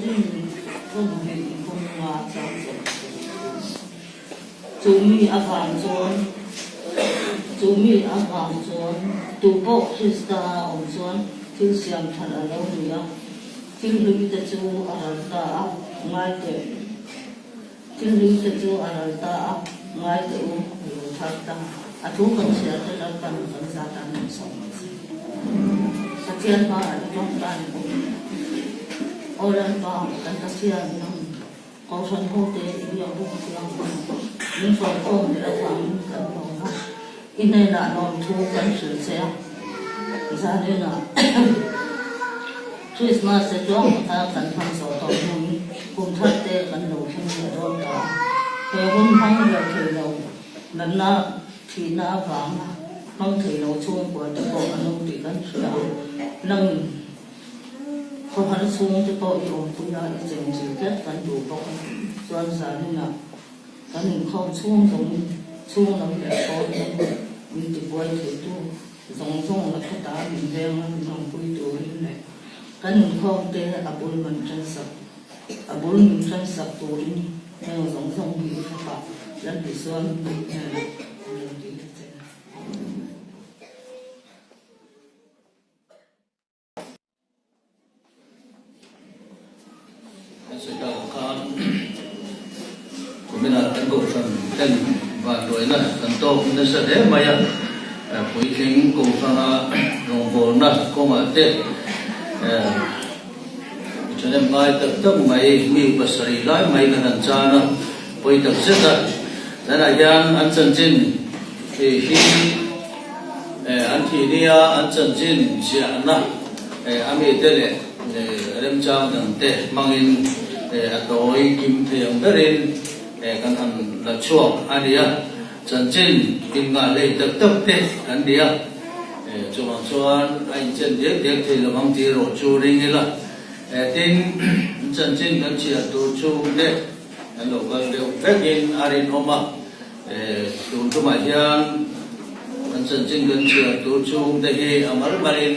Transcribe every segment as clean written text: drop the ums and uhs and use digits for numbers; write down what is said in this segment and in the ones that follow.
Korin 2 5 chang 14. Chu mi avang chuan Chu mi avang chuan tupawh Krista a awm chuan thil siam thar a lo ni a, thil hlui te chu a ral ta a, ngai teh. Thil hlui te chu a ral ta a, ngai teh u, a lo thar ta. A thu kan chhiar te Lalpan kan zat a min sawm ang che. Pathian hmaah i tawngtai ang u. Aw Lalpa, kan Pathian nang Kohhran hote i biak bawk chiang ang. Min hruaikhawm leh avangin kan lawm a, i hnenah lawmthu kan hrilh che a. Zaninah Christmas te tluang taka kan hmang zawh tawh hnuin kum thar te kan lo thleng leh dawn ta a. He hun hmang ber thei lo natna thihna avanga hmang thei lo chhungkua te pawh an awm tih kan hria a. Nangin Khawhar chhung te pawh i awmpui a, i chengchilh tlat kan duh bawk a, chuan zaninah kan inkhawm chhung zawng chhung lam leh pawn lam min tibuai theitu zawng zawng la khawta min veng a, min awmpui turin leh kan inkhawm te a bul man tan sak a bul min tan sak turin heng zawng zawng hi i fapa Lalbisual min hnenah an lo dil ta che. Kan sawi tak ang khan kuminah kan kohhran ten vanduaina kan tawk nasa hle mai a, puitling kohhrana rawngbawlna kawngah te thahnem ngai tak tak mai mi pasarih lai mai kan han chan a, pawi tak zet a, tunah hian an chanchin hi. An thih nia an chanchin ziahna a mite leh remchang dangte hmangin a tawi kim thei ang berin kan han la chhuak a ni a. Chanchin inngah hlei tak tak te kan ni a, chuvang chuan a inchen diak diak thei lo ang tih erawh chu ring ila. Tin, chanchin kan chhiar tur chhungte an lo kal deuh vekin a rinawm a. Tun tumah hian kan chanchin kan chhiar tur chhungte hi a mal malin,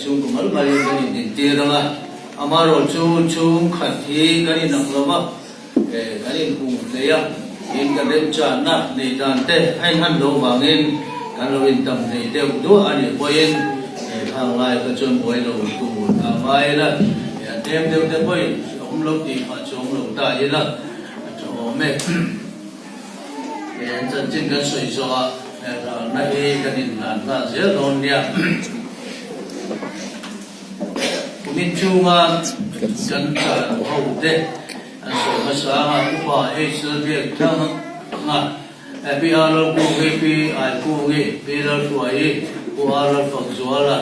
chhungkaw mal malin kan indintir ang a. Amaherawhchu chhungkhat hi kan inang lo va, kan inhung hlei a, tin kan remchanna nei dan te a inhan loh vangin kan lo intam hlei deuh duah a nih pawhin khang lai kha chuan buai lo tur a ngai ila, a tlem deuh te pawhin awm lo tih phah chuang lo ta ila. A tha awm e. He an chanchin kan sawi zawh a, he ralna hi kan inhlan nghal zel dawn nia. Kumin chhunga kan chan ho te an sawi hmasa a, Upa H Lalbiakthanga, Pi R Lalkungi, Pi Aikungi, Pi Lalhruaii, Pu R Lalfakzuala,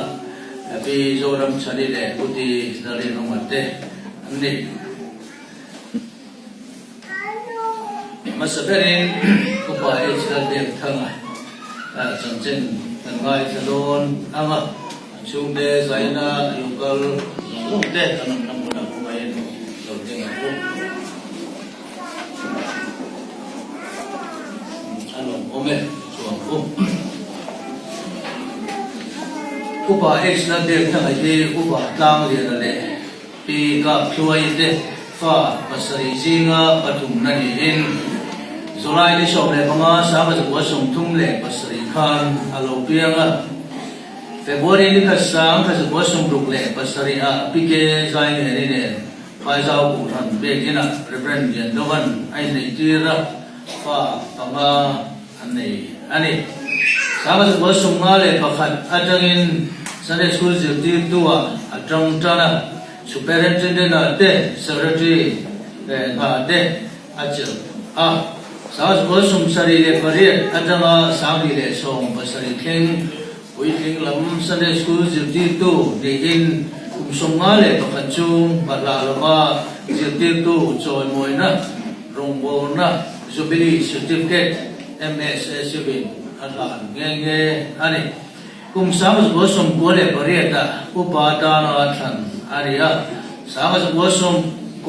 Pi Zoramchhani leh Pu T Lalrinawma te an ni. Hmasa berin Upa H Lalbiakthanga chanchin kan ngaithla dawn ang a, an chhungte zaina lo kal zawng zawng te an awmna hmunah khawngaihin lo ding ang u. A lawmawm e, chuang u. Upa H Lalbiakthanga hi Upa Tlangliana leh Pi Kapthluai te fa pasarih zinga pathumna niin July ni 15 1937 khan a lo piang a. February ni khat 1967 ah Pi Ke Zaingeni nen Phaizau Kohhran Biakinah Rev. Liandovan a inneihtir a, fa panga an nei a ni. 1951 atangin Sunday School zirtirtu-ah a tang tan a, Superintendent-ah te, Secretary hna te a chelh a. 1978 atanga 2017 thleng puitling lam Sunday School zirtirtu niin kum 51 chhung bahlah lova zirtirtu chawimawina Rawngbawlna Jubilee Certificate MSSU in a hlan nghe nghe a ni. Kum 1998 ah upa atana thlan a ni a, 1999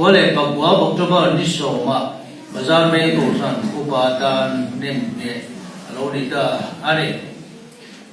October ni 10 ah Bazar Veng Kohhran upa atan nem ngheh a lo ni ta a ni.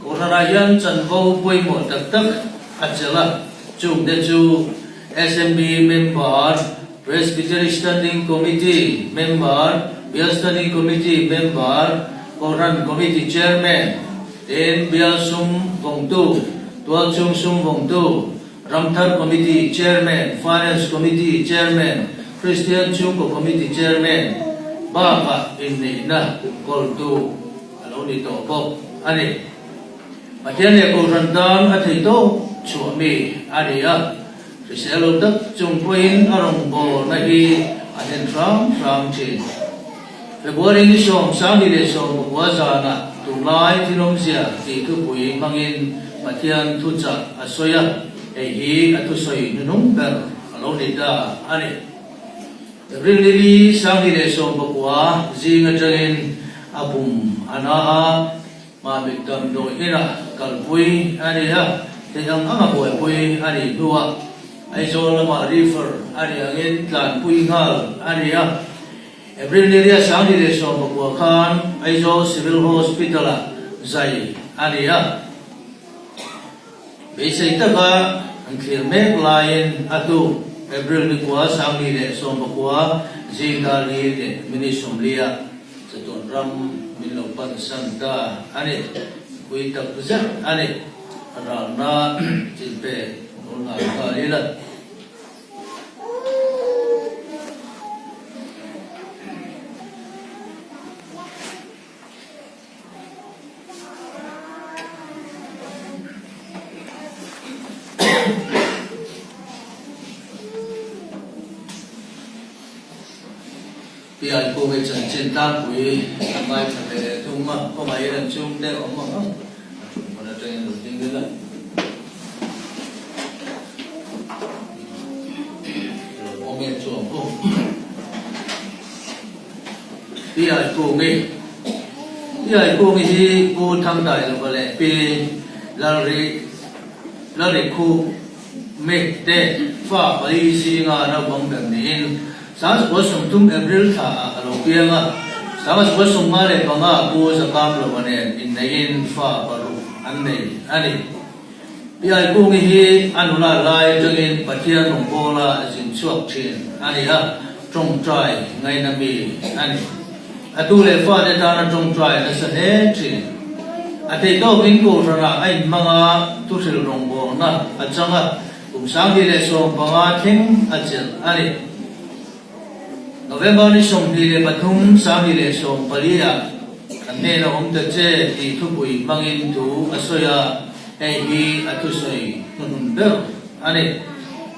Kohhranah hian chanvo pawimawh tak tak a chelh a, chungte chu. SMB member, Presbytery Standing Committee member, Bial Standing Committee member, Kohhran Committee Chairman, tin Bial sum vawngtu, Tualchhung sum vawngtu, Ramthar Committee Chairman, Finance Committee Chairman, Kristian Chhungkaw Committee Chairman bakah inneihna kawltu a lo ni tawh bawk a ni. Pathian leh Kohhran tan a thei tawk chhuah mi a ni a, hrisel lo tak chung pawhin a rawngbawlna hi a hlen hram hram thin. February ni 2019 zanah tunlai thilawmzia tih thupui hmangin Pathian thuchah a sawi a, hei hi a thusawi hnuhnung ber a lo ni ta a ni. April ni li 2019 zing atangin a pum a na a, Mamit damdawi inah kalpui a ni a, thei ang anga buaipui a nih hnuah Aizawl lamah refer a nih angin tlanpui nghal a ni a. April ni ria 2019 khan Aizawl Civil Hospital-ah zai a ni a. Beisei taka an thlir mek laiin a tuk April ni kua 2019 zing dar li leh minute 40 ah chatuan ram min lo pansan ta a ni. Pui tak zet a ni. Ralna chinpek lo ngai nghal ila. Pian Kungi chanchin tlangpui a ngaithla ve leh thung a, kawngaihin an chhungte awm ang ang a ṭhut hmun aṭangin lo ding ila. Pi Aikungi Pi Aikungi hi Pu Thangdailova leh Pi Lalri Lalrikhu Mek te fa pali zinga naupang ber niin 1930 April thla ah a lo piang a, 1955 Pu Zakamlova nen inneihin fa paruk an nei a ni. Pi Aikungi hi a nula lai atangin Pathian rawngbawla zin chhuak thin a ni a, tawngtai ngaina mi a ni. A tu leh fate tana tawngtai nasa hle thin. A thei tawkin Kohhranah a inhmang a, thuhril rawngbawlna a chang a, kum 2015 thleng a chelh a ni. November ni 23, 2014 ah kan hnena awm ta che tih thupui hmangin thu a sawi a, hei hi a thusawi hnuhnun ber a ni.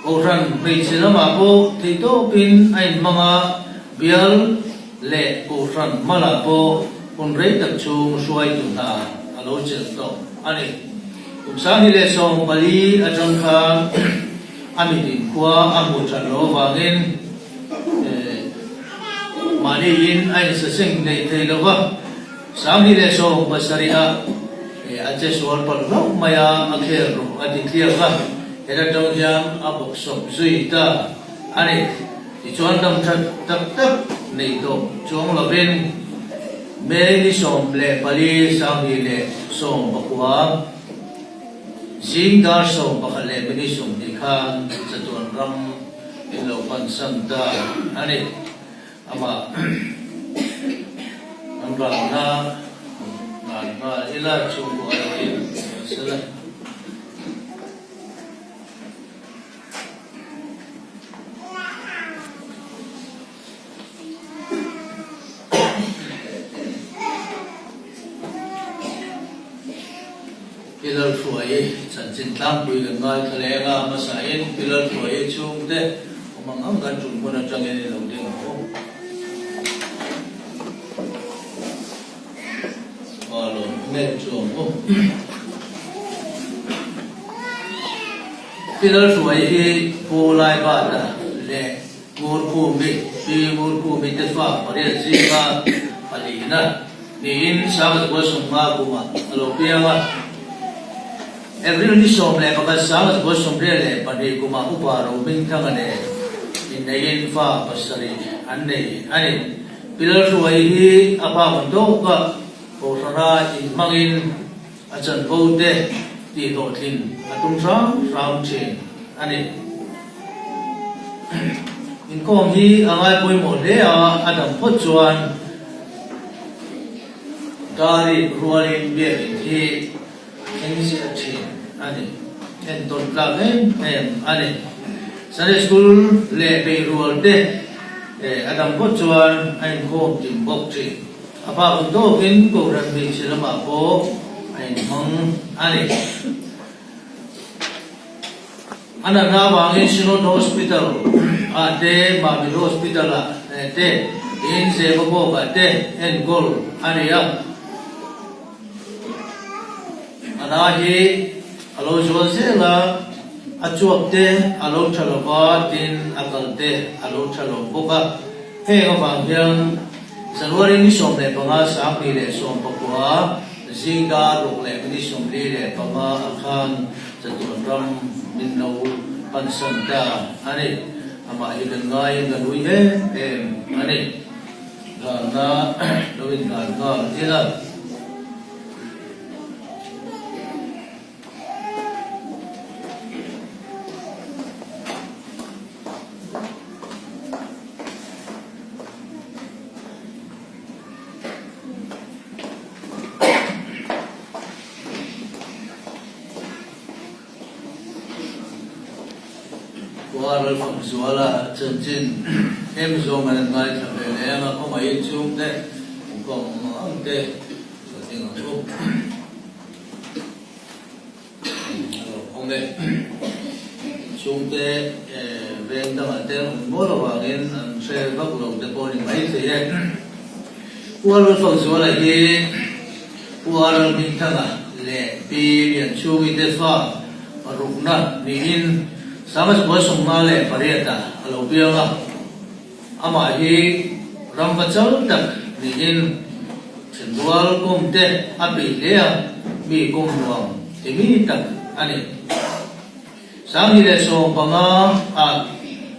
Kohhran hmeichhe lamah pawh theihtawpin a inhmang a, bial leh Kohhran hmalah pawh hun rei tak chhung hruaitu hna a lo chelh tawh a ni. Kum 2014 atang khan A mitin khua a hmuh that loh avangin mahniin a insaseng hleih thei lo va, 2017 ah a che sual palh hlauh mai a, a khel rawh a ti tliak a, heta tang hian a bawksawp zui ta a ni. Tichuan dam that tak tak nei tawh chuang lovin May ni 14, 2019, Zing dar 11 leh minute 20 khan chatuan ram in lo pansan ta a ni. Amah an ralna ngan nghal ila chhungkua erawhin an sel a. Pi Lalhruaii chanchin tlangpui kan ngaithla leng a, hmasain Pi Lalhruaii chhungte awm ang ang kan ṭum hun aṭangin i lo ding ang u. Aw lawm em chu ang u. Pi Lalhruaii hi Pu Laibata leh Ngurkhumi, Pi Ngurkhumi te fa pariat zinga palina niin 1950 kumah a lo piang a. April ni 11 1982 kumah Upa Rohmingthanga nen inneihin fa pasarih an nei a ni. Pi Lalhruai hi a pa hun tawka Kohhrana inhmangin a chanvo te tihhlawhtlin a tum hram hram thin a ni. Inkhawm hi a ngai pawimawh hle a, a dam phawt chuan Dari rualin biakinn hi thleng ziah thin a ni. Entawn tlak em em a ni. Sunday School leh beirual te a dam phawt chuan a inkhawm tin bawk thin. A bak ang tawkin Kohhran hmeichhe lamah pawh a inhmang a ni. A natna avangin Synod Hospital ah te, Mamit Hospital ah te, tiin Zevabawk ah te enkawl a ni a. A na hi a lo zual zel a, a chuak te a lo tha lo va, tin a kal te a lo tha lo bawk a. Heng avang hian January ni 15 2019 Zingdar ruk leh ni 45 ah khan chatuan ram min lo pansan ta a ni. Amah hi kan ngaiin kan ui em em a ni. Dahna lo indan nghal ila. Khua Lalfakzuala chanchin em zawng an ngaithla ve leh ang a, khawngaihin chhungte kawng ang te ka ti ang u. Awm e. Chhungte veng dangah te an awm mual avangin an hre vak lo te pawh a ni maithei e. Pu Arulfakzuala hi Pu Aralhmingthanga leh Pi Lianchhungi te fa parukna niin 1958 ah a lo piang a. Amah hi ramva chal tak niin thenrual kum te a peih hle a, mi kum nuam ti mi tak a ni. 2015 ah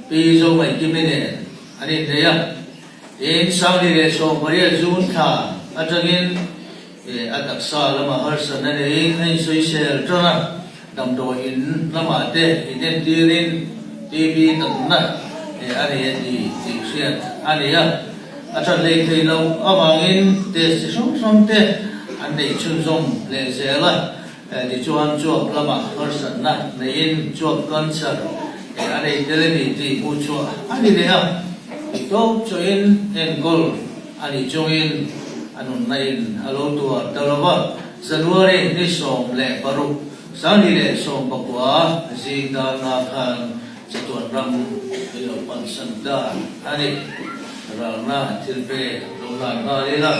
Pi Zomaikimi nen an innei a, tin 2018 June thla atangin a taksa lamah harsatna neiin a insawisel tan a. Damdawi in lamah te inentirin TB natna a nei a ti tih hriat a ni a. A that hlei thei loh avangin test chi hrang hrang te an neih chhunzawm leh zel a. Tichuan chuap lamah harsatna neiin chuap cancer a nei tel a ni tih hmuh chhuah a ni leh a. Tih tawp chawhin enkawl a nih chungin a nunna in a lo tuar ta lo va. January ni 16, 2019 zing darna khan chatuan ram min lo pansan ta a ni. Ralna thil pek lo hlan nghal ila.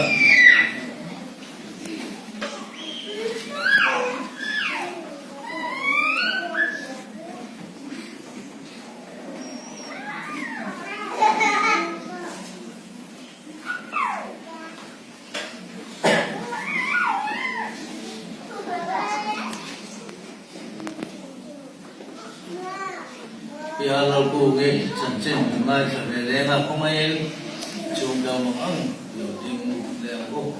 Tia Lalkungi chanchin kan ngaithla ve leng a, khawngaiin chhung deuh mang ang lo ding leh ang u.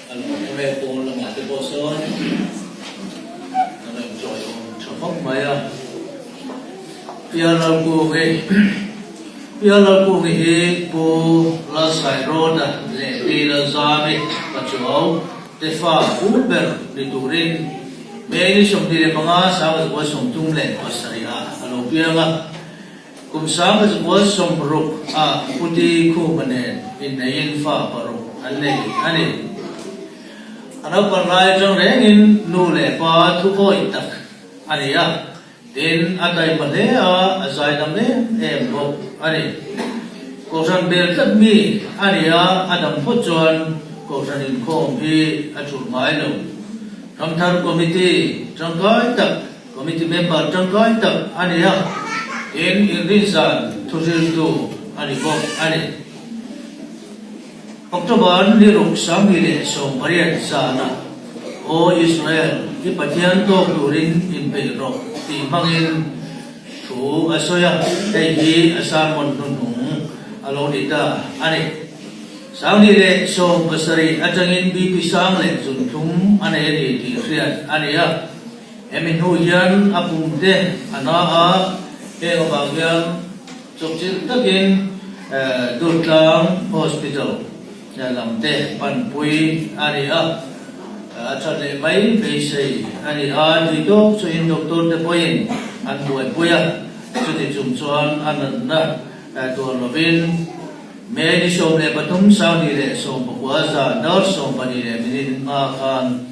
A lo awm e, pawn lamah te pawh sawn a lo inchawiawm tha khawp mai a. Pialalkungi Pialalkungi hi Pu Lalsairawta leh Pi Lalzami Pachuau te fa u ber ni turin May ni 25 1937 ah a lo piang a. Kum 1960 ah Puti Khuma nen inneiin fa paruk an nei a ni. A naupang lai atang rengin nu leh pa thuawih tak a ni a. Tin, a taima hle a, a zaidam em em bawk a ni. Kohhran bel tlat mi a ni a, a dam phawt chuan Kohhran inkhawm hi a thulh ngai lo. Ramthar Committee tangkai tak, Committee member tangkai tak a ni a, tin, inrinzan thuhriltu a ni bawk a ni. October ni ruk 2018 zana Aw Israel, i Pathian tawk turin inpeih rawh tih hmangin thu a sawi a, hei hi a sermon hnuhnung a lo ni ta a ni. 2017 atangin BP sang leh zunthlum a nei a ni tih hriat a ni a. Hemi hnu hian a pum te a na a, heng avang hian chawpchilh takin Durtlang Hospital lam te panpui a ni a, a that leh mai beisei a ni a, tui tawk chuhin doctor te pawhin an buaipui a, chuti chung chuan a natna tuar lovin May ni 13 2019 zan dar 12 leh minute nga khan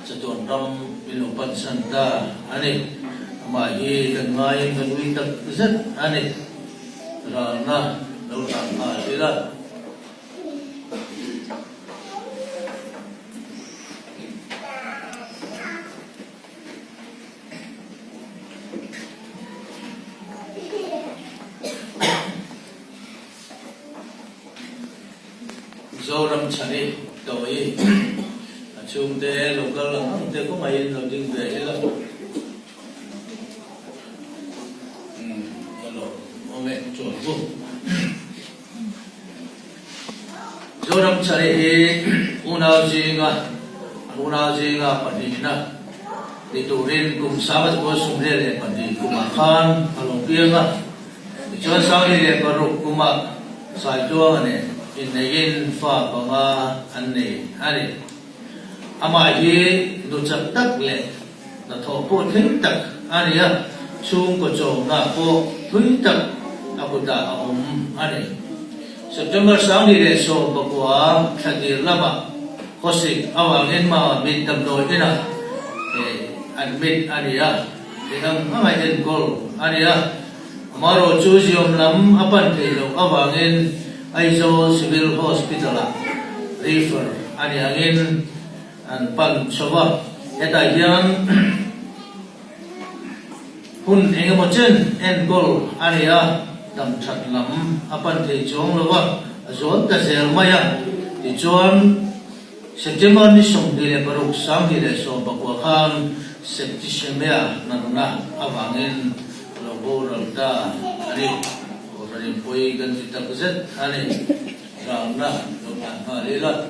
chatuan ram min lo pansan ta a ni. Amah hi kan ngaiin kan ui tak zet a ni. Ralna lo hlan nghal ila. Zoram chhani tawi a chhungte lo kal ang ang te kawngaihin lo ding ve ila. Umm ka lawm awm e chuan bu. Zoram chhani hi unau zinga an unau zinga pahnihna ni turin kum 1972 kumah khan a lo piang a. Tichuan 16 kumah Saituanga nen inneihin fa panga an nei a ni. Amah hi nu chak tak leh hnathawh pawh thleng tak a ni a, chhungkaw chawmna pawh thui tak a kutah a awm a ni. September 2019 thla tir lamah khawsik avangin Mamit damdawi inah admit a ni a. Midang hmangaih enkawl a ni a, amaherawh chu ziawm lam a pan theih loh avangin Aizawl Civil Hospital-ah refer a nih angin an pan chho a. Hetah hian hun eng emaw chen enkawl a ni a, dam that lam a pan thei chuang lo va, a zual ta zel mai a. Tichuan. September ni 26, 2019 khan Septisemia natna avangin a lo boral ta a ni. Kohhran inpui kan ti tak zet a ni. Ralna lo hlan nghal ila.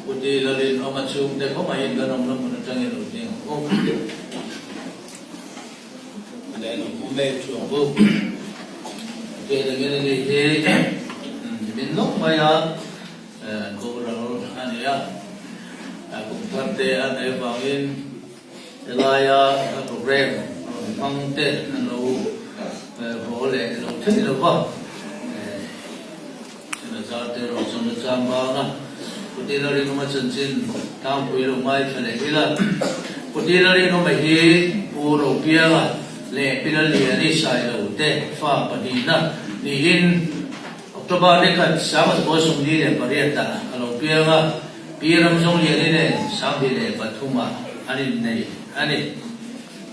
Pu Di Lalin awm a chhungte khawngaihin kan awmna hmun atangin lo ding ang u. Leh lo hmu mek chu ang u. Ke dangin a nih hi min lawk mai a, an boral a ni a, kum thar te a neih avangin Helaia a program rawn hmang te an lo haw leh lo thei lo va, chhun azar te erawh chuan a chang bang a, Putin a rinawma chanchin tlangpui lo ngaithla leh ila, Putin a rinawma hi Pu Ropianga leh Pi Lalliani Sailo te fa pahnihna niin October ni khat 1948 ah a lo piang a. Pi Ramzawng-Liani nen 2003 ah an innei a ni.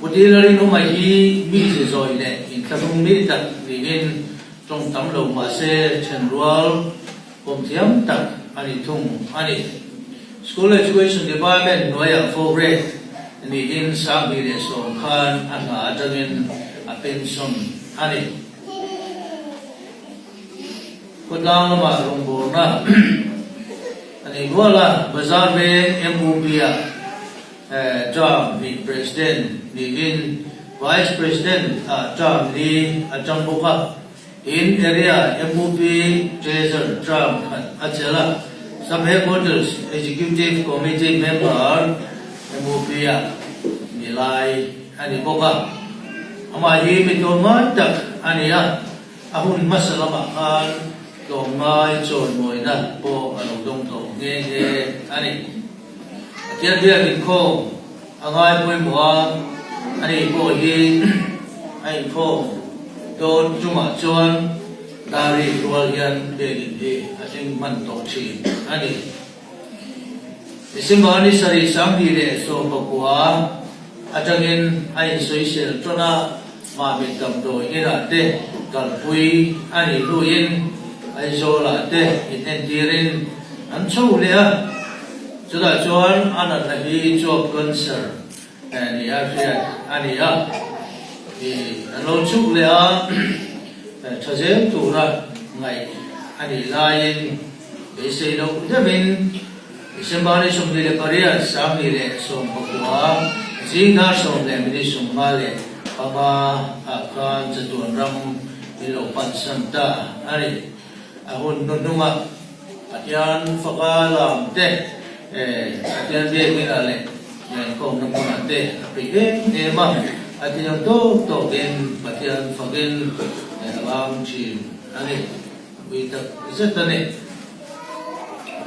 Pu Tilarinuma hi mi zizawi leh inthlahrung mi tak niin tawng tam lo mahse thenrual kawm thiam tak a ni thung a ni. School Education Department hnuaiah Forgrade niin 2010 khan a hna atangin a pension a ni. Khawtlang lamah rawngbawlna a nei nual a, Bazar veng MUP-ah term hnih President niin Vice President-ah term li a tang bawk a, tin Area MUP Treasurer term khat a chelh a, Sub Headquarters Executive Committee Member MUP-ah ni lai a ni bawk a, amah hi mi tlawmngai tak a ni a. A hun hmasa lamah khan tlawmngai chawimawina pawh a lo dawng tawh nghe nghe a ni. Pathian biak inkhawm a ngai pawimawh a, ani pawh hi a inkhawm dawn tumah chuan Dari rual hian biakin hi a tling hman tawh thin a ni. December ni sarih 2019 atangin a insawisel tawn a, Mahmit damdawi inah te kalpui a nih hnuin Aizawlah te inentirin An chho leh a, chutah chuan a natna hi chuap cancer ni a hriat a ni a, an lo chhuk leh a, tha zel tura ngaih a nih laiin beisei loh deuhin December ni 28, 2019 zingthar 15:55 ah khan chatuan ram min lo pansan ta a ni. A hun hnuhnungah Pathian faka lam te, Pathian biakinah leh inkhawmna hmunah te a peih em em a, a ti ang tawk tawkin Pathian fakin a lam thin a ni. A pui tak zet a ni.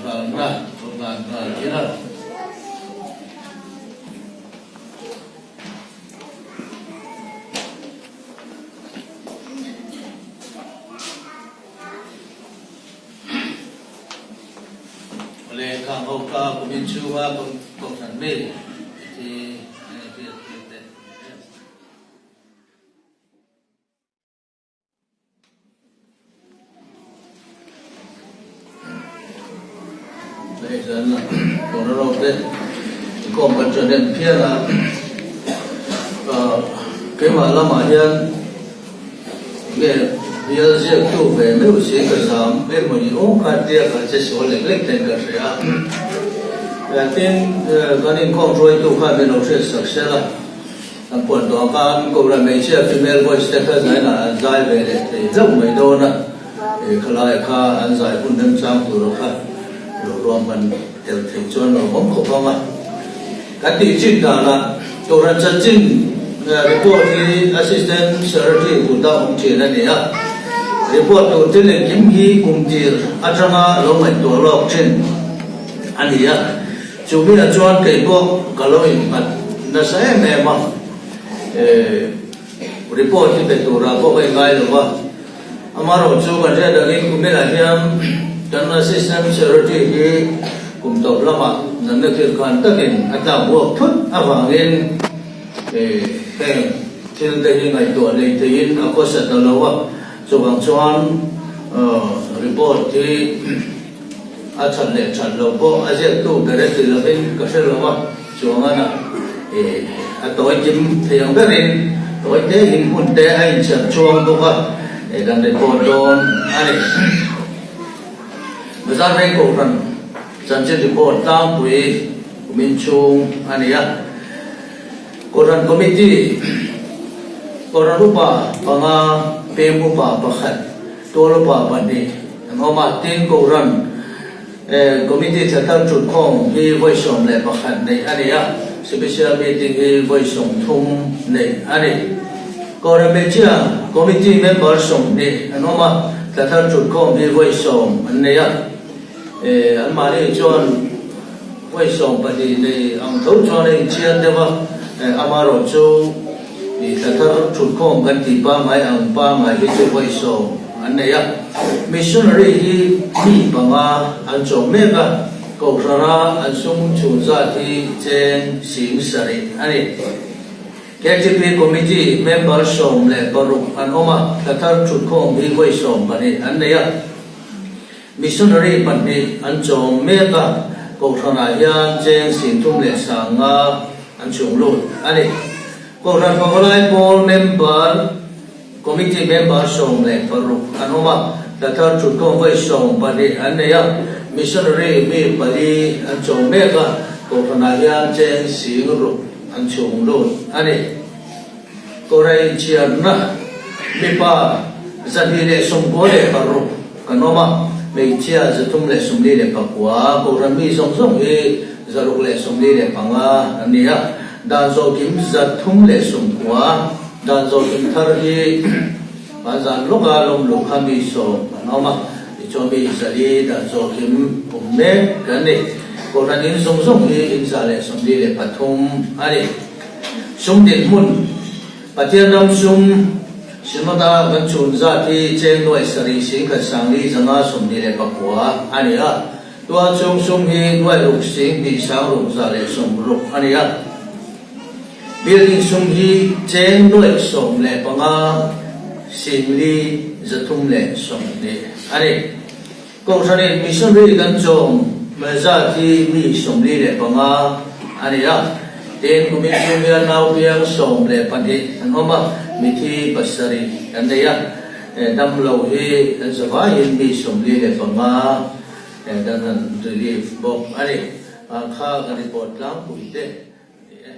Ralna awmdan nghal ila. Awle khang ho kha kumin chhunga kohhran mi hi an inhriat tir te ni e. Hei chuan tuna ro te inkhawm kan chuan en phian a, keimah lamah hian Nge bial ziaktu ve meuh si ka zam emaw ni aw kha tia ka che sual lek lek ten ka hria a. Tin, kan inkhawm hruaitu khan min lo hriat sak sel a, kan puan tawh khan Kohhran hmeichhia female voice te kha zainah an zai ve leh thei hlauh mai dawn a, khalai kha an zai hun remchang tura kha lo ruahman tel thei chuan lo awm khawp ang a. Kan tih chin danah Kohhran chanchin report hi Assistant Secretary kuta awm thin a ni a. Report tur thil engkim hi kum tir atanga lo ngaihtuah lawk thin a ni a. Chu miah chuan kei pawh ka lo innghat nasa em em a. Report hi pe turah pawh ka ingai lo va. Amaherawh chu kan hriat angin kuminah hian kan Assistant Secretary hi kum tawp lamah natna thil khan takin a tlak buak thut avangin heng thil te hi ngaihtuah lei theiin a khawsa ta lo a, chuvang chuan report hi a that leh that loh pawh a ziaktu ber a ti lovin ka hre lo a, chuangan a tawi kim thei ang berin tawi te in hmun te a inchherh chuang bawk a, kan report dawn a ni. Bazar Veng Kohhran chanchin report tlangpui kumin chhung a ni a, Kohhran Committee, Kohhran Upa panga, Pem Upa pakhat, Tual upa pahnih an awm a, tin Kohhran Committee tha thar thutkhawm hi vawi 11 neih a ni a, Special Meeting hi vawi 30 neih a ni. Kohhran hmeichhia Committee member 20 an awm a, thla thar thutkhawm hi vawi 10 an nei a, anmahni chuan vawi 12 nei ang tho chuan a inchhiar deuh a, amaherawhchu I thla thar thutkhawm kan tih pangngai ang pangngai hi chu vawi 10 an nei a. Missionary hi mi panga an chawm mek a, Kohhrana an sum chhun zat hi cheng 70,000 a ni. KTP Committee member 16 an awm a, thla thar thutkhawm hi vawi 12 an nei a. Missionary pahnih an chawm mek a, Kohhranah hian cheng 35,000 an chhung lut a ni. Kohhran Pavalai Pawl member, Committee member 16 an awm a, thla thar thutkhawm vawi 12 an nei a, Missionary mi pali an chawm mek a, Kohhranah hian cheng 6,000 an chhung lut a ni. Kohhran inchhiarna mipa 296 kan awm a, hmeichhia 349, Kohhran mi zawng zawng hi 645 an ni a, dan zawhkim 390, dan zawhkim thar hi hmanzan lawka lawm luh kha mi 10 an awm a, tichuan mi 400 dan zawhkim awm mek kan ni. Kohhran in zawng zawng hi in 173 a ni. Sum dinhmun, Pathian ram sum Synod-a kan chhun zat hi cheng nuai sarih singkhat sangli zanga 29 a ni a. Tual chung sum hi nuai ruk sing hnih sang ruk za leh 60 a ni a. Building sum hi cheng nuai 15 singli 320 a ni. Kohhranin missionary kan chawm. zat hi mi 45 a ni a. Tin, kumin chhung hian naupiang 12 an awm a, mithi pasarih an nei a. Damlo hi an zavaiin mi 45 kan han relief bawk a ni. Kha kan report tlangpui te a ni e.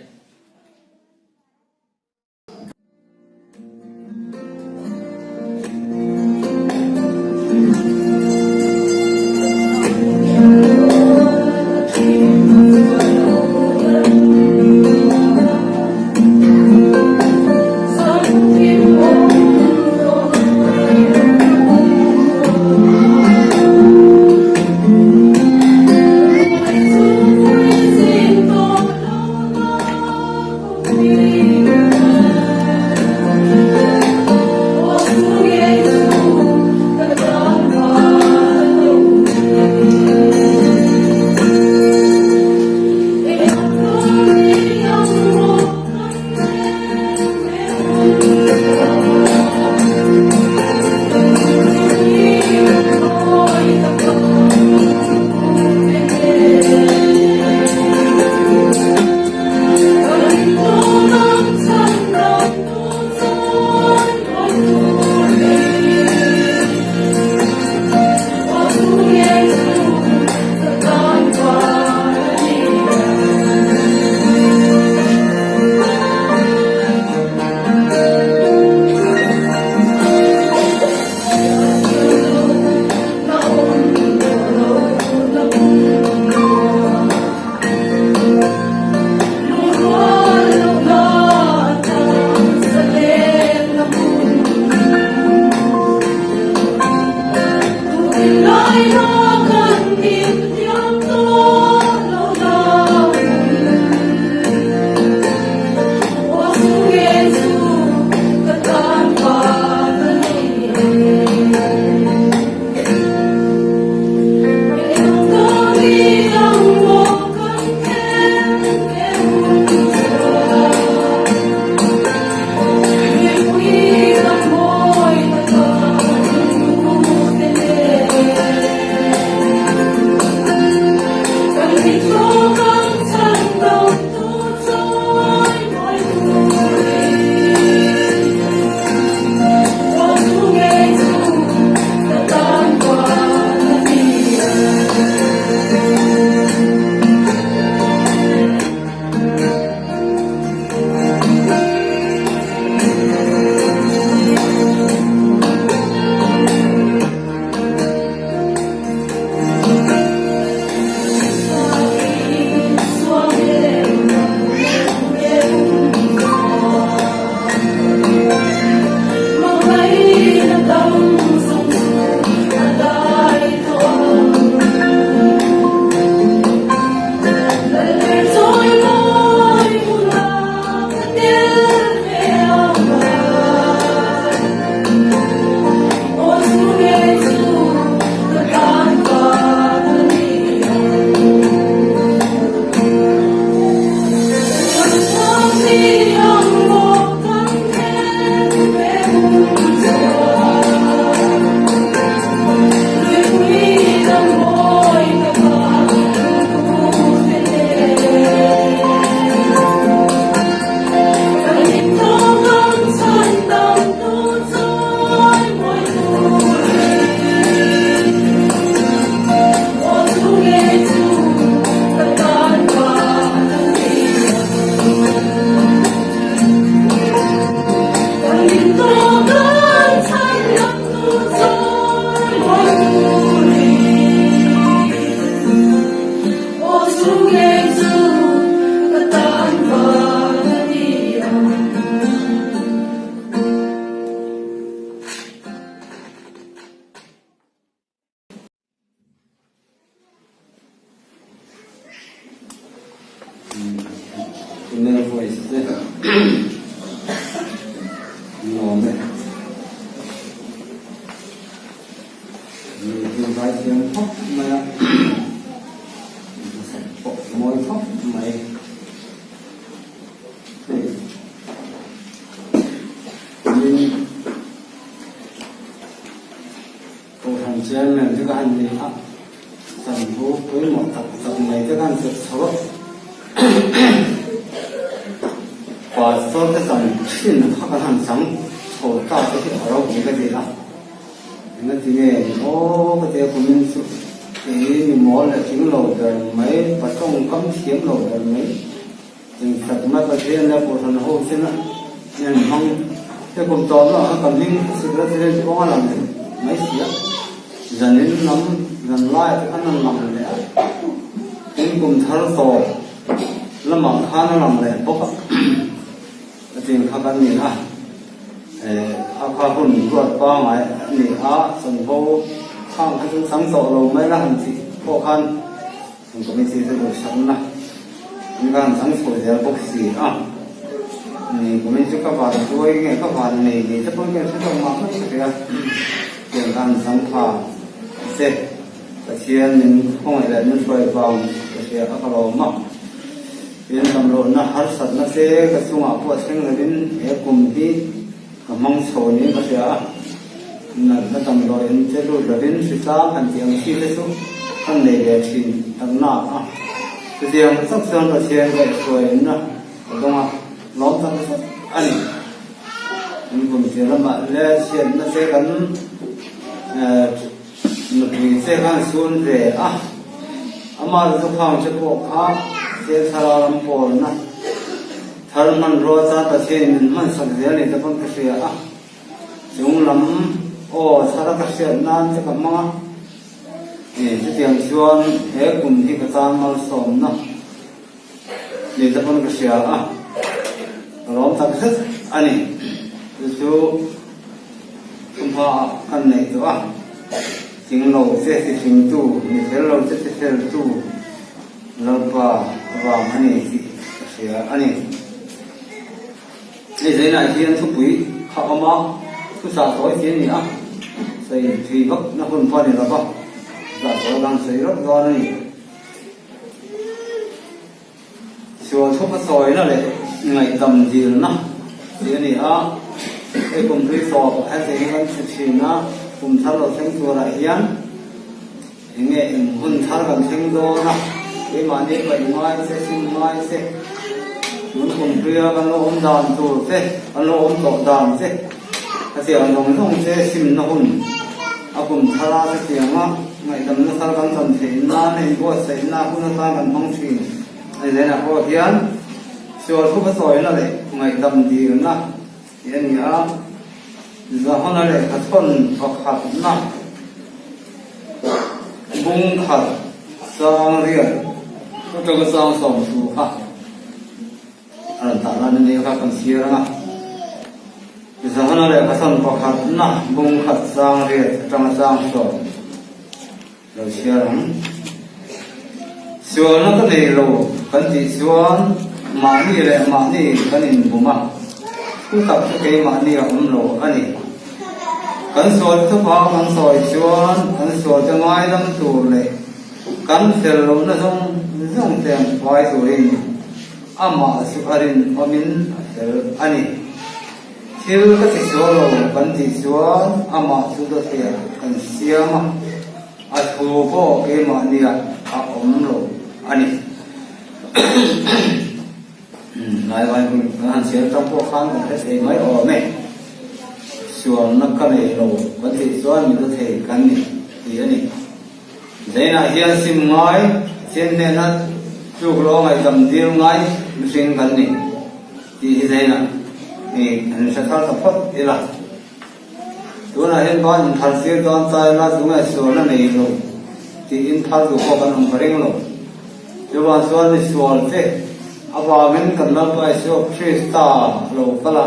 Inner voice te nuam e. Mi hi vai thiam khawp mai a, hmasak pawh mawi khawp mai. Hei min Kohhran chairman te ka han ni a. Chanvo pawimawh tak tak mai te khan zir chho a. Pastor te chan thin kha kan han chang chho ta te hi a ropui ka ti a. Engati nge ni aw ka tia kumin chu kei mi mawl leh tling lo ber mai, pa tawngkam thiam lo ber mai. Engkhat mai Pathian leh Kohhran ho chena in hmang te kum tawh lohah khan ka hming a sik la thil hi kawng a lang leh mai si a, zanin lam zan laiah te khan a lang leh a, tin kum thar tawp lamah khan a lang leh bawk a, a tin kha kan ni a, eh kha kha hun ruat pangai a ni a, chanvo khang kha chu chang tawh lo mai la han tih pawh khan. Chung committee te duhsakna an ka han chang chho zel bawk si a, ni kumin chu ka van tuai nge ka van nei ni te pawhin ka inhre tawh mah mai thei a, tiang ka han chang pha che Pathian min khawngaih leh min hruai vang ka hria a ka lawm a, tin damlohna harsatna te ka chungah pawh thleng lovin he kum hi ka hmang chho niin ka hria a, natna damdawiin che lut lovin hrisang han tih ang chi te chu kan nei ve thin tak nak a. Chutiang tak chuan Pathian kaihhruaina ka dawng a, lawm tak zet a ni. Kan kum tir lamah le chhiatna che kan nupui che khan sun ve a, amah chu khang che pawh kha Chenthara ram pawlna Thar hmanrua chuan Pathian min hmansak zel ni te pawn ka hria a, chung lam aw thara ka hriat nan che ka hmang a, ih chutiang chuan he kum hi ka tan malsawmna ni te pawn ka hria a, ka lawm tak zet a ni. Chu chu thumhma ah kan neih tawh a, thing lo che ti thingtu, mi fel lo che ti feltu, Lalpa vang a ni tih ka hria a ni. Hei zainah hian thupui kha awm a, thuchah tawi chi a ni a, sawi thui vak na hun pawh a ni lo va, thuchah tawi kan sawi rawt dawn a ni. Sual thupa sawina leh ngaihdam dilna tih a ni a, hei kum hlui tawp heti hi kan hre thin a, kum thar lo thleng turah hian, Enge eng hun thar kan thleng dawn a, keimahni paih ngai che, sim ngai che, tun kum hluia kan lo awm dan tur che, kan lo awm tawh dan che, ka tiang zawng zawng che simna hun a kum thara che tianga ngaihdamna thar kan chan theih nan a inbuatsaihna hun atan kan hmang thin a ni zel ah pawh hian sual thupa sawina leh ngaihdam dilna tih a ni a, Zahona lehkha thawn pakhatna bung khat sang riat atanga sang 30 kha a rawn tah lan a nia kha kan chhiar ang a. Zahona lehkha thawn pakhatna bung khat sang riat atanga sang 10 lo chhiar ang. Sualna ka nei lo kan tih chuan mahni leh mahni kan inbum a, thu tak chu keimahni a awm lo a ni. Kan sual thupa kan sawi chuan kan sualte ngaidam tur leh kan fel lohna zawng zawng te an hruai turin amah chu a rinawmin a fel a ni. Thil ka ti sual lo kan tih chuan amah chu dawthiah kan siam a, a thu pawh keimahniah a awm lo a ni. Lai Bible kan han chhiar tang pawh khan kan hre thei mai awm e. Sualna ka nei lo kan tih chuan mi dawthei kan ni tih a ni. Zainah hian sim ngai, Pathian hnena tluk lo ngaihdam dil ngai mihring kan ni. Tih hi zainah i han hre thar ta phawt ila. Tunah hian ban inthar tir dawn ta ila tunge sualna nei lo tih inthar duh pawh kan awm ka ring lo. Chuvang chuan mi sual te avangin kan Lalpa Isua Krista a lo kal a,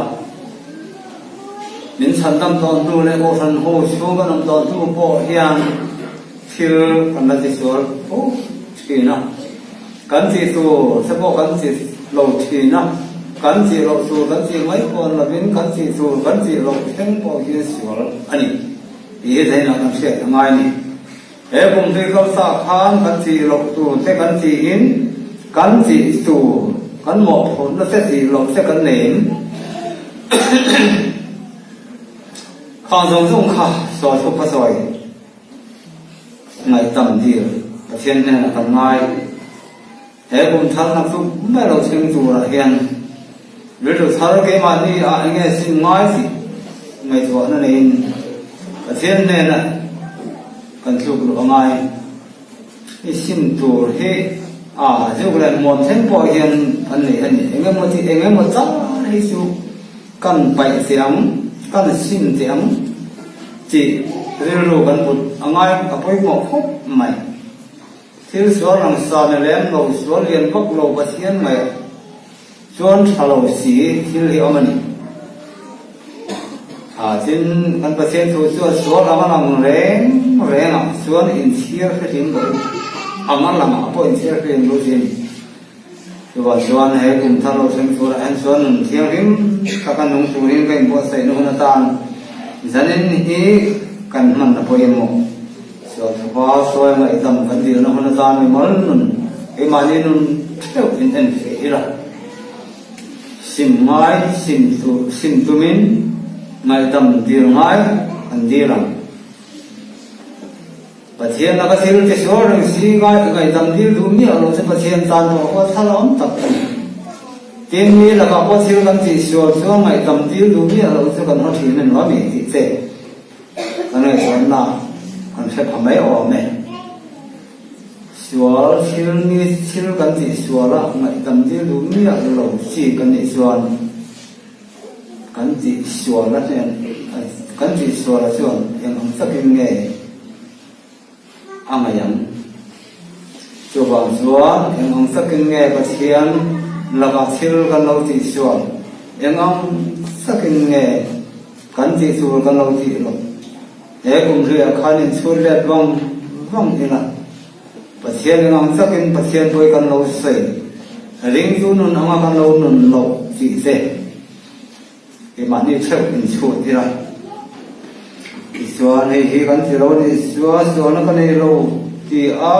min chhandam tawh hnu leh Kohhran ho chhung kan awm tawh hnu pawh hian thil kan la tisual fo thin a. Kan tih tur te pawh kan ti lo thin a, kan tih loh tur kan tih mai pawh an lovin kan tih tur kan tih loh thleng pawh hi sual a ni tih hi zainah kan hriat a ngai a ni. He kum hlui kalsa khan kan tih loh tur te kan tiin kan tih tur kan mawhphurhna te tih loh te kan nei em? Khang zawng zawng kha sawi thup a sawi. Ngaihtam dil. Pathian hnenah kan ngai. He kum tharnak chu mai lo thleng turah hian rilru thar keimahni ah enge sim ngai tih ngaihtuahna neiin Pathian hnenah kan tluk luh a ngai. I sim tur hi a zuk leh muan thleng pawh hian kan nei a ni. Engemaw tih engemaw char hi chu kan paih teh ang, kan sim teh ang tih rilru kan put a ngai a pawimawh khawp mai. Thil sual rang sa ni lem lo, sual lian vak lo Pathian ngaih chuan tha lo si thil hi awm a ni. Tha chin kan Pathian thu chuan sual ang a lang reng reng ah chuan inchhir hre hlim lo ang a lang ah pawh inchhir hre hlim lo si a ni. Chuvang chuan he kum thar lo thleng turah hian chuan nun thianghlim taka nung turin ka inbuatsaihna hun atan zanin hi kan hman a pawimawh. Sualthupa sawi ngaihdam kan dilna hun atan mimal nun keimahni nun theuh in en feh ila. Sim ngai sim sim tumin ngaihdam dil ngai kan dil ang. Pathian laka thil ti sual reng si ngai ngaihdam dil duh miah lo chu Pathian tan pawh huat thal awm tak a ni. Tin, mi lakah pawh thil kan tih sual chuan ngaihdam dil duh miah lo chu kan haw thin a nuam i tih che kan ngaihtuahna kan hre pha mai awm e. Sual thil mi thil kan tih suala ngaihdam dil duh miah lo chi kan nih chuan Kan tih sual a hnen kan tih sual a chuan eng ang takin nge a ngaih ang? Chuvang chuan eng ang takin nge Pathian lakah thil kan lo tih sual? Eng ang takin nge kan tih tur kan lo tih loh? He kum hluiah khan inchhut let vang vang ila Pathian eng ang takin Pathian pawi kan lo sawi, ringtu nun anga kan lo nun loh tih te keimahni theuh inchhut ila. Tichuan hei hi kan ti lo a ni, Sua sualna ka nei lo ti a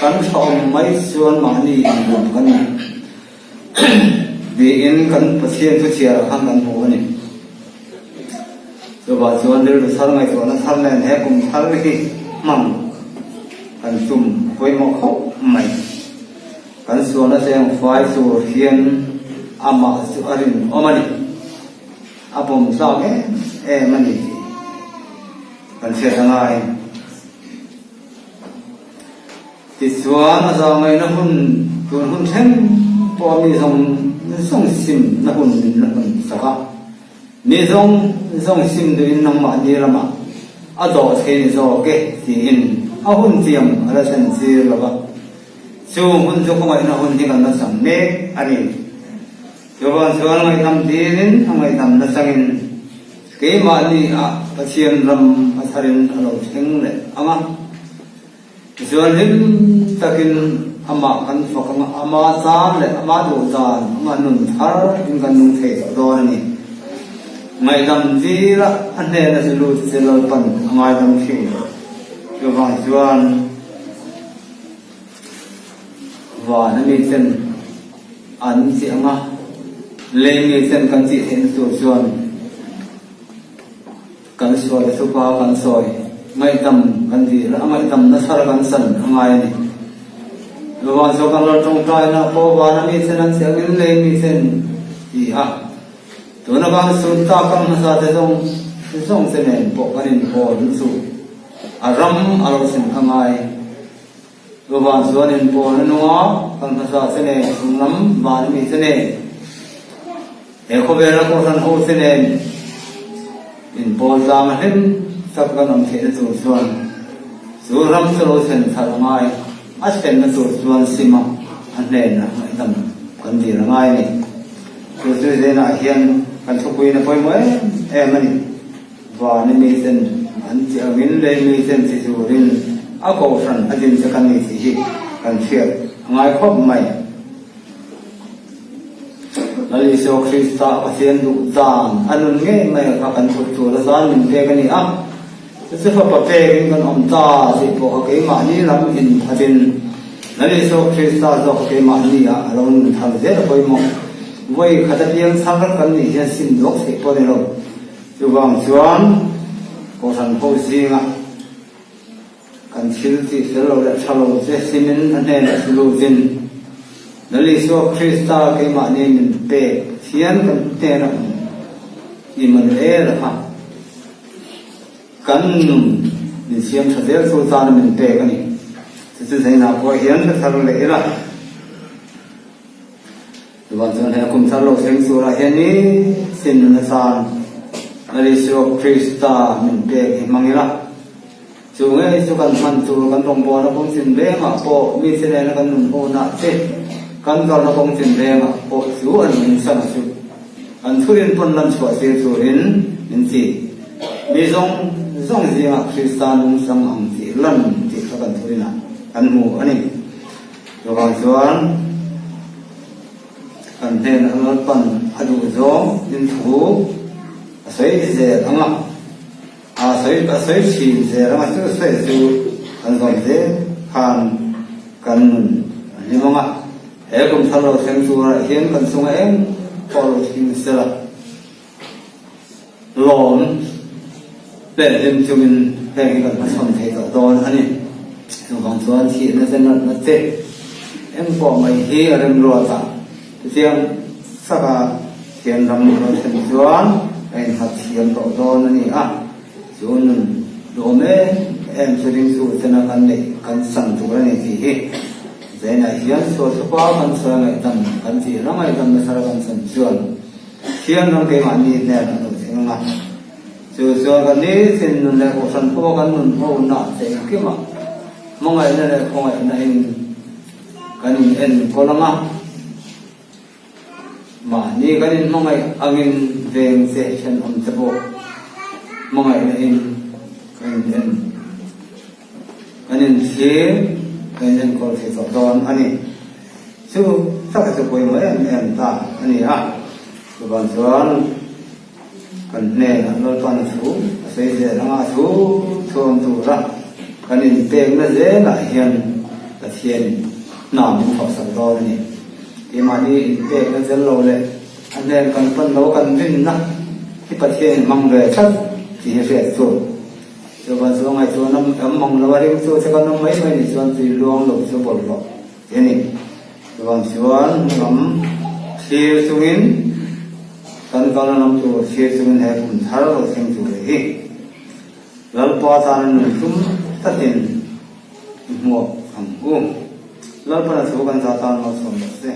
kan tha awm mai chuan mahni inbum kan ni tiin kan Pathian thuchhiarah khan kan hmu a ni. Chuvah chuan rilru thar ngaihtuahna thar nen he kum thar hi hmang kan tum a pawimawh khawp mai. Kan sualna cheng fai tur hian amah chu a rinawm a ni. A pawm tlak em em a ni tih kan hriat a ngai. Tichuan a zahngaihna hun tun hun thleng pawh mi zawng zawng simna hun min la hmun sak a. Mi zawng zawng sim duhin nangmahni ramah a dawh thei ni zawk e tiin a hun tiam a la thlen tir lo va. Chu hun chu khawngaihna hun hi kan la chang mek a ni. Chuvang chuan ngaihdam dilin a ngaihdam nachangin keimahni ah Pathian ram a tharin a lo thleng leh ang a. Tichuan hlim takin amah kan fak ang a, ama tan leh ama duh dan anga nun thar in kan nung thei tawh dawn a ni. Ngaihdam dila a hnena chu lut che Lalpan a ngaidam thin. Chuvang chuan van a mi ten an tih ang a, lei mi ten kan tih theihna tur chuan, Kan sual thupa kan sawi ngaihdam kan dil a, ngaihdam nasa kan chan a ngai a ni. Luvan chu kan lo tawngtaina pawh vana mi then an che angin lei mi then ti a, tuna kan sun tak kan hmasa te zawng zawng te nen pawh kan inpawl chu a ram a lo thlen a ngai. Luvan chuan inpawl a nung a, kan hmasa te nen chung lam vana mi te nen. He khawvela kohhran ho te nen inpawl tlang a hlim tak kan awm theihna tur chuan chu ram chu lo thlen thar a ngai, a thlenna tur chuan sim a a hnenah ngaihdam kan dil a ngai a ni. Chu chu zenah hian kan thupuiin a pawimawh em em a ni. Vana mi ten an ti angin lei mi ten ti turin a kohhran a din che kan ni tih hi kan hriat a ngai khawp mai. Lal Isua Krista Pathian duh dan a nun ngei mai kha kan thut tur a zan min pek a ni a, chu chu fapa pekin kan awm ta tih pawh kha keimahni lam inphatin Lal Isua Krista zawk kha keimahni ah a lo nun thar zel a pawimawh. Vawi khat apiang thar kan nih hian sim duak theih pawh a ni lo. Chuvang chuan Kohhran ho zingah kan. thil tih fel lo leh tha lo che simin a hnenah chu lutin Lal Isua Krista keimahni min pek Pathian kan hnena awm Immanuel kha kan nun min siam tha zel chu tana min pek a ni. Chu chu zainah pawh hian hre thar leh ila. Chuvang chuan he kum thar lo thleng turah hian ni sin nuna chan Lal Isua Krista min pek hi hmang ila. Chu ngei chu kan hman tur kan rawngbawlna kawng chin vengah pawh mi che nena kan nun hunah che kan kalna kawng chin vengah pawh chu an min san a chu. Kan thurin pawn lan chhuah tir turin min ti. Mi zawng zawng zingah Krista nungchang ang tih lan tih kha kan thurinah kan hmu a ni. Chuvang chuan kan hnenah Lalpan a duh zawng in thu a sawi zel ang a, a sawi a sawi thin zel ang a, chu sawi chu kan zawm zel khan kan nun a hlim ang a, he kum thar lo thleng turah hian kan chunga eng pawh lo thleng sela. Lawm leh hlim chungin heng hi kan hmachhawn thei tawh dawn a ni. Chuvang chuan thihna te natna te engpawh mai hi a remruat a, chutiang saka thian ram a lo thlen chuan a innghat thiam tawh dawn a ni a, chu nun duhawm em em chu ringtu tena kan neih kan chan tur a ni tih hi Zainah hian sualthupa kan sawi ngaihdam kan tih rang ngaihdam nasa kan chan chuan Thiam ram keimahni hnen a lo thleng ang a, chu chuan kan nitin nun leh kohhran pawh kan nun ho nah che engkimah hmangaihna leh khawngaihna in kan in enkawl ang a, mahni kan in hmangaih angin veng che thenawm te pawh hmangaihna in kan in en kan in thlir kan in enkawl thei tawh dawn a ni. Chu tak chu pawimawh em em ta a ni a, chuvang chuan kan hnenah Lalpan thu a sawi zel anga a thu thuam tura kan inpekna zelah hian Pathianin hna min thawhsak dawn a ni. Keimahni inpekna zel lo leh a hnen kan pan lo kan rinna hi Pathianin hmang ve tlat tih hi hriat tur. Chuvang chuan ngaihtuahna kan mang lo a ringtu che kan awm mai mai nih chuan tui luang lo chu bawlhhlawh. Ti a ni. Chuvang chuan lam thlir chungin kan kalna lam tur thlir chungin he kum thar lo thleng tur hi Lalpa tana nun tum tatin i hmuak ang u. Lalpana thu kan za tan malsawm rawh se.